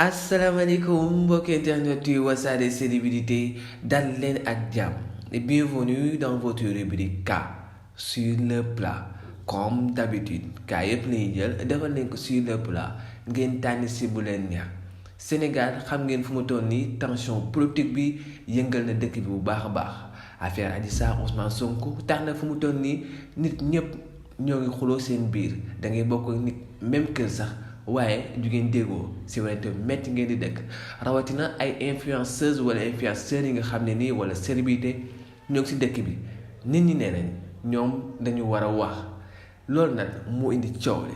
Asalaamaaleykum mbokki internet yu Wassare Célébrité dal leen ak jàmm et bienvenue dans votre rubrique K sur le plat comme d'habitude K yëpp lañuy jël defal leen ko sur le plat ngeen tànn si bu leen neex. Sénégal xam ngeen fu mu toll nii tension politique bi yëngal na dëkk bi bu baax a baax affaire Adji Sarr Ousmane Sonko tax na fu mu toll nii nit ñëpp ñoo ngi xuloo seen biir da ngay bokk nit même kër sax. waaye ju ngeen déggoo si wante metti ngeen di dëkk rawatina ay influenceuse wala influenceurs yi nga xam ne nii wala célébrité ñoo ngi si dëkk bi nit ñi nee nañ ñoom dañu war a wax loolu nag moo indi coow li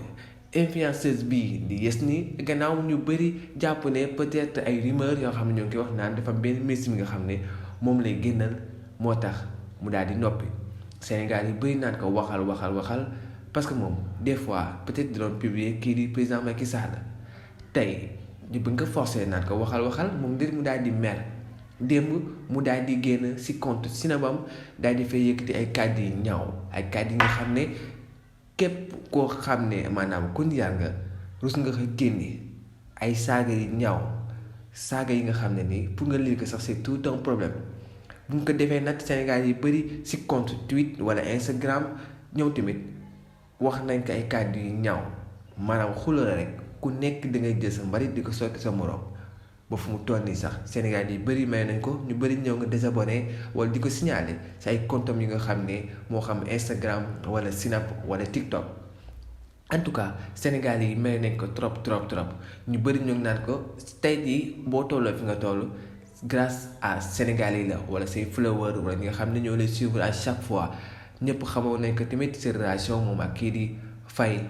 influenceuse bii di Yes ni gannaaw ñu bëri jàpp ne peut-être ay rumeur yoo xam ne ñoo ngi koy wax naan dafa benn ministre mi nga xam ne moom lay génnal moo tax mu daal di noppi Sénégal yi bëri naan ko waxal parce que moom des fois peut-être di doon publier kii di président Macky Sall tey ñu bëgg nga forcer naan ko waxal moom mu daal di mer démb mu daal di génn si compte Sinabam daal di fay yëkkati ay kàddu yi ñaaw ay kàddu yi nga xam ne képp koo xam ne maanaam ku yar nga rus nga ko génne ay saaga yi ñaaw saaga yi nga xam ne nii pour nga lire ko sax c'est tout un problème bu ñu ko defee nag Sénégal yi bëri si compte Twitter wala Instagram ñëw tamit. wax nañ ko ay kàddu yu ñaaw maanaam xulala rek ku nekk da ngay jël sa mbarit di ko sotti sa morom ba fu mu toll nii sax Sénégal yi bëri may nañ ko ñu bëri ñëw nga désabonné wala di ko signalé si ay comptes yi nga xam ne moo xam Instagram wala Snap wala TikTok en tout cas Sénégal yi may nañ ko trop ñu bëri ñoo ngi naan ko tey jii boo tolloo fi nga toll grâce à Sénégal yi la wala say followers wala ñi nga xam ne ñoo lay suivre à chaque fois. ñëpp xamoon nañ ko tamit ci relation moom ak kii di Faye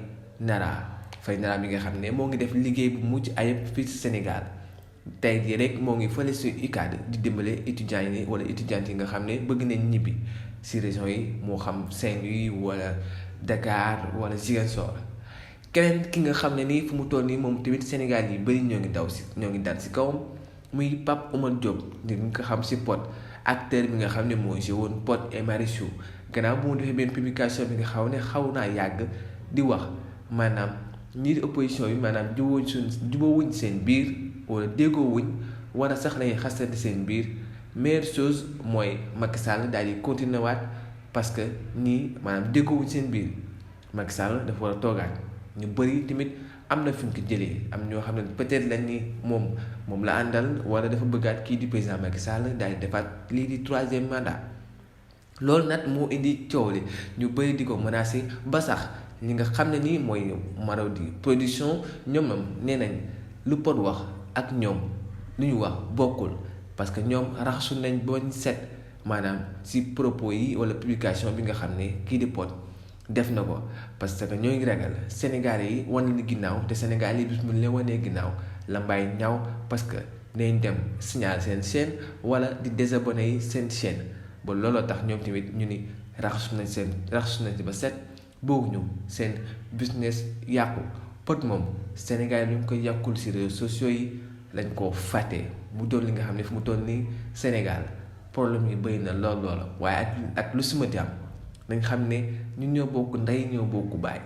Nara bi nga xam ne moo ngi def liggéey bu mucc ayib fii ci Sénégal tey jii rek moo ngi fële ci UCAD di dimbale étudiants yi wala étudiantes yi nga xam ne bëgg nañ ñibbi ci région yi moo xam Saint-Louis wala Dakar wala Ziguinchor keneen ki nga xam ne nii fu mu toll nii moom tamit Sénégal yi bëri ñoo ngi dal ci kawam muy Pape Oumar Diop di nga xam ci Pod acteur bi nga xam ne moo joué woon Pod et Marichou gannaaw bu mu defee benn publication bi nga xaw naa yàgg di wax maanaam ñii di opposition yi maanaam jubóowuñ seen biir wala déggoowuñ wala sax lañuy xasante seen biir meilleure chose mooy Macky Sall daal di continuer waat parce que ñii maanaam déggoowuñ seen biir Macky Sall dafa war a toogaat ñu bëri tamit am na fi mu ko jëlee am ñoo xam ne peut-être lañ ni moom la àndal wala dafa bëggaat kii di président Macky Sall daal di defaat lii di 3e mandat. loolu nag moo indi coow li ñu bëri di ko menacé ba sax ñi nga xam ne nii mooy Marodi production ñoom nee nañ lu Pod wax ak ñoom lu ñu wax bokkul parce que ñoom raxasu nañ bañ set maanaam ci propos yi wala publication bi nga xam ne kii di Pod def na ko parce que ñoo ngi ragal Sénégal yi wane ni ginnaaw te Sénégal yi bis mu leen wanee ginnaaw la mbay ñaaw parce que nañ dem signaler seen chaîne wala di désabonné yi seen chaîne. ba looloo tax ñoom tamit ñu ni raxasu nañ ci ba set boobu ñu seen business yàqu Pod moom Sénégal yi ñu ngi koy yàqul ci réseaux sociaux yi lañ koo fàtte mu doon li nga xam ne fu mu toll nii Sénégal problème yi bëri na lool waaye ak lu si mënti am nañ xam ne ñun ñoo bokk ndey ñoo bokk baay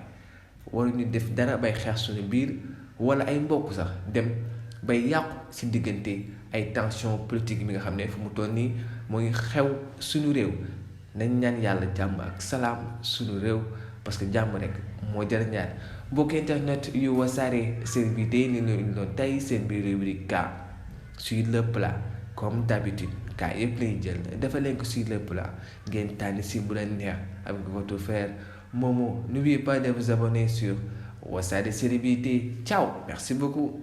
waruñu def dara bay xeex suñu biir wala ay mbokk sax dem bay yàqu ci diggante ay tension politique bi nga xam ne fu mu toll nii moo ngi xew suñu réew nañ ñaan yàlla jàmm ak salaam suñu réew parce que jàmm rek moo jar ñaan mbokk internet yu Wassare Célébrité ni leen doon tey seen biir rubrique K sur le plat comme d'habitude K yëpp lañuy jël dafa leen ko sur le plat ngeen tànn si bu leen neex avec votre frère Momo. N'oubliez pas de vous abonner sur Wassare Célébrité. Ciao, merci beaucoup.